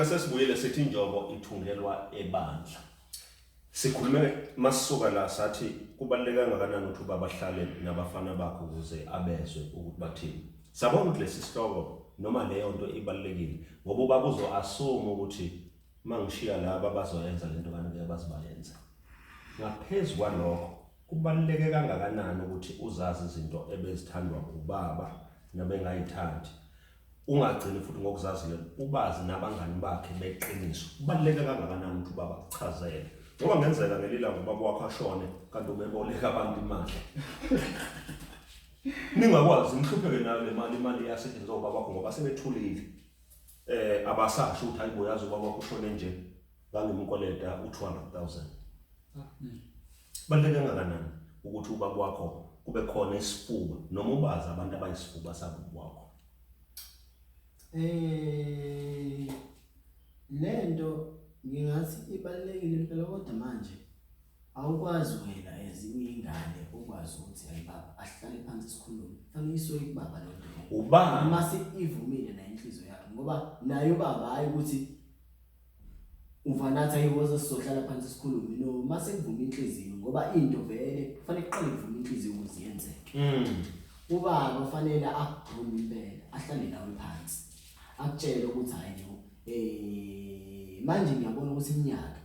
Africa, sesibuyele. Sithi injobo ithungelwa ebandla. Sikhulume masisuka la, sathi kubaluleke kangakanani ukuthi ubaba ahlale nabafana bakhe ukuze abezwe ukuthi bathini. Sabona ukuthi lesi sihloko noma leyo nto ibalulekile, ngoba ubaba uzo-assume ukuthi mangishiya laba bazoyenza lento, kanti ngeke baze bayenze. Ngaphezu kwalokho, kubaluleke kangakanani ukuthi uzazi izinto ebezithandwa ubaba nabengayithandi, ungagcini futhi ngokuzazi lento, ubazi nabangani bakhe beqiniso. Kubaluleke kangakanani ukuthi ubaba akuchazele, ngoba ngenzeka ngelilanga ubaba wakho ashone kanti ubeboleka abantu imali, ningakwazi nihlupheke nayo le mali, imali iyasetshenziswa ubaba wakho ngoba sebethulile, abasasho ukuthi hayibo, yazi ubaba wakho ushone nje, ngangimkweleta u-200,000. Baluleke kangakanani ukuthi ubaba wakho kube khona isifuba noma ubazi abantu abayisifuba sabo wakho? Lento ngingathi ibalulekile impela, kodwa manje awukwazi wena as uyingane ukwazi ukuthi, "Hayi baba, asihlale phansi sikhulume." Fanele isuke kubaba loo nto leyo. Ubaba. Uma ivumile nayo inhliziyo yakhe, ngoba naye ubaba, hayi ukuthi uvanathi ayiwoza sizohlala phansi sikhulume. No, mase kuvuma inhliziyo, ngoba into vele kufanele kuqale kuvume inhliziyo ukuze yenzeke. Ubaba fanele akugroome impela, ahlale nawe phansi, akutshele ukuthi, "Hayi no, manje ngiyabona ukuthi iminyaka."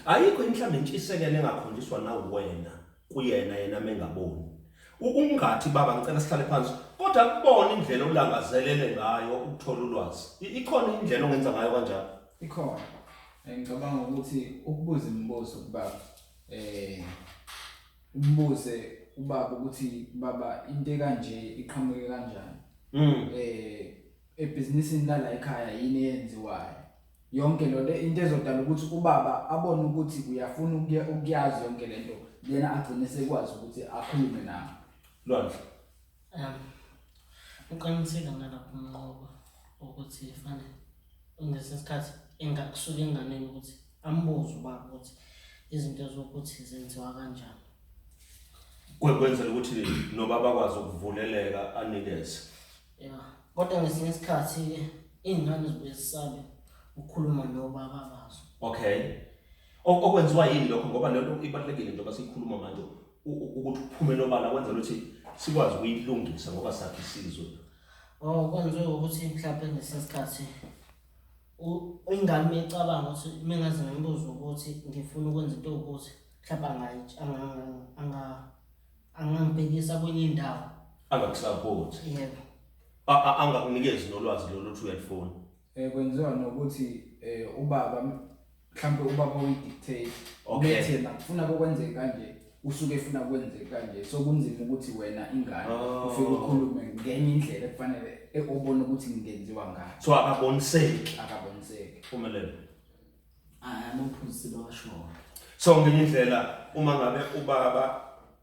Ayikho mhlawumbe intshisekelo engakhonjiswa nawena kuyena, yena mengaboni? Ungathi, "Baba, ngicela sihlale phansi," kodwa kubona indlela olangazelele ngayo ukuthola ulwazi. Ikhona indlela ongenza ngayo kanjalo? Ikhona. Ngicabanga ukuthi ukubuza imibuzo kubaba, umbuze ubaba ukuthi, "Baba, into ekanje iqhamuke kanjani? Ebhizinisini lala ekhaya yini eyenziwayo?" Yonke lo nto, into ezodala ukuthi ubaba abone ukuthi uyafuna ukuyazi yonke lento lena, agcine sekwazi ukuthi akhulume nawe. Lwandle. Uqinisile ngalapho uMnqoba ukuthi fanele ngesinye isikhathi kusuke enganeni ukuthi ambuze ubaba ukuthi izinto zokuthi zenziwa kanjani. Kwenzela ukuthi nobaba akwazi ukuvuleleka anikeze. Ya, kodwa ngesinye isikhathi-ke iy'ngane zibuye zisabe ukukhuluma nobaba bazo. Okay. Okwenziwa yini lokho? Ngoba lento ibalulekile njengoba siyikhuluma manje, ukuthi uphume obala, kwenzela ukuthi sikwazi ukuyilungisa ngoba sakhe isizwe. Oh, kwenziwe ukuthi mhlawumbe ngesinye isikhathi ingane uma icabanga ukuthi uma ngaze ngimbuze ukuthi ngifuna ukwenza into ewukuthi, mhlawumbe angangibhekisa kwenye indawo. Angakusupport. Yebo. Angakunikezi nolwazi lolu othi uyalifuna. Kwenziwa nokuthi ubaba, mhlambe ubaba uyi-dictate. Methi yena kufuna kokwenzeka kanje, usuke efuna kwenzeke kanje, so kunzima ukuthi wena ingane ufike ukhulume ngenye indlela ekufanele obona ukuthi ngenziwa ngayo. So akaboniseki. Akaboniseki. Phumelele. Hayi, amaphuzu sebewasho. So ngenye indlela, uma ngabe ubaba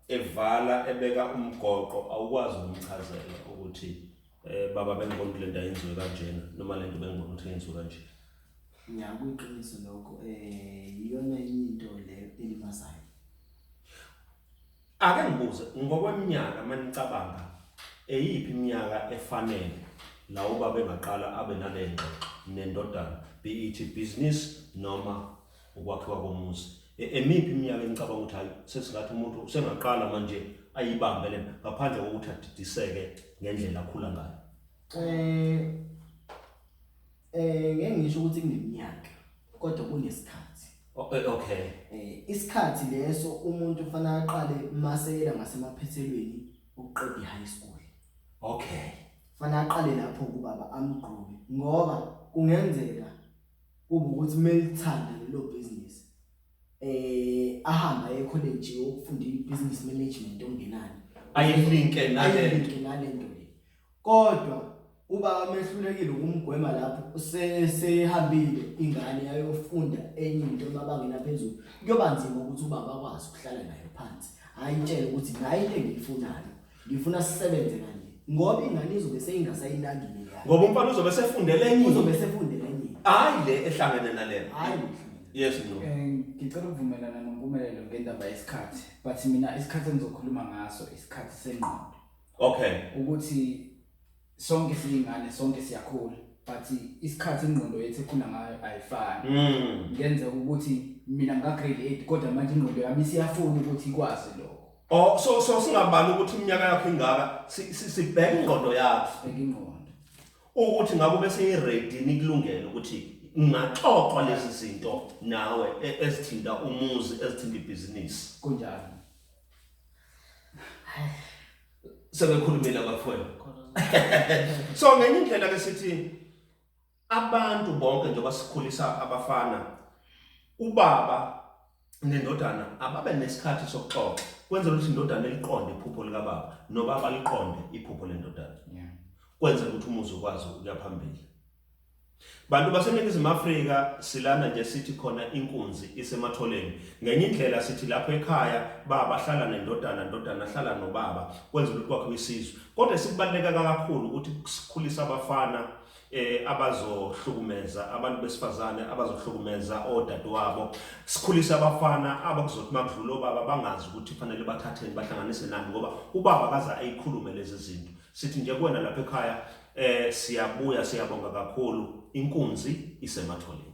evala ebeka umgoqo, awukwazi ukumchazela ukuthi, "Baba, bengibona ukuthi lento ayenziwe kanjena," noma lento bengibona ukuthi yenziwe kanje. Ya, kuyiqiniso lokho. Iyona enye into le elimazayo. Ake ngibuze ngokweminyaka, manicabanga, eyiphi iminyaka efanele la ubaba engaqala abe nale ngxoxo nendodana, be it business noma ukwakhiwa komuzi? Emiphi iminyaka enicabanga ukuthi hayi, sesingathi umuntu sengaqala manje ayibambe lena, ngaphandle kokuthi adidiseke ngendlela akhula ngayo? Ngeke ngisho ukuthi kuneminyaka, kodwa kunesikhathi. Oh, okay. Isikhathi leso umuntu ufanele aqale maseyela ngasemaphethelweni ukuqeda i-high school. Fanele aqale lapho kubaba amgroome, ngoba kungenzeka kube ukuthi melithanda lelo business, ahambe aye college ukufunda i-business management ongenani. Ayilinke nale. Ayilinke nalento le. Kodwa uba amehlulekile ukumgwema lapho sehambile ingane yayofunda enye into emabangeni aphezulu, kuyoba nzima ukuthi ubaba akwazi ukuhlala nayo phansi ayitshele ukuthi nayo into engiyifunayo, ngifuna sisebenze kanje, ngoba ingane izobe seyingasayinakile yayo. Ngoba umfana uzobe sefundele enye. Uzobe sefundele enye. Hayi le ehlangene nalena. Hayi. Yes, no. Ngicela ukuvumelana noMpumelelo ngendaba yesikhathi, but mina isikhathi engizokhuluma ngaso isikhathi sengqondo. Ukuthi sonke siyingane, sonke siyakhula. But isikhathi ingqondo yethu ekhula ngayo ayifani. Ngenzeka ukuthi mina nga grade 8, kodwa manje ingqondo yami isiyafuna ukuthi ikwazi lokho. Oh, so singabali ukuthi iminyaka yakho ingaka, sibheke ingqondo yakho. Sibheke ingqondo. Ukuthi ngabe bese iready nikulungele ukuthi ungaxoxwa lezi zinto nawe ezithinta umuzi, ezithinta ibhizinisi. Kunjalo. Sebekhulumile abafowenu. So ngenye indlela ke sithi abantu bonke, njengoba sikhulisa abafana, ubaba nendodana ababe nesikhathi sokuxoxa, kwenzela ukuthi indodana eliqonde iphupho likababa nobaba liqonde iphupho lendodana, kwenzela ukuthi umuzi ukwazi ukuya phambili. Bantu baseNingizimu Afrika, silana nje sithi khona inkunzi isematholeni. Ngenye indlela sithi lapho ekhaya baba hlala nendodana, ndodana hlala nobaba, kwenzela ukuthi kwakhiwe isizwe. Kodwa sikubaluleka kakhulu ukuthi sikhulise abafana abazohlukumeza abantu besifazane, abazohlukumeza odadewabo. Sikhulise abafana abakuzothi makudlula obaba bangazi ukuthi fanele bathatheni, bahlanganise nani, ngoba ubaba kaze ayikhulume lezi zinto. Sithi nje kuwena lapha ekhaya, siyabuya, siyabonga kakhulu. Inkunzi isematholeni.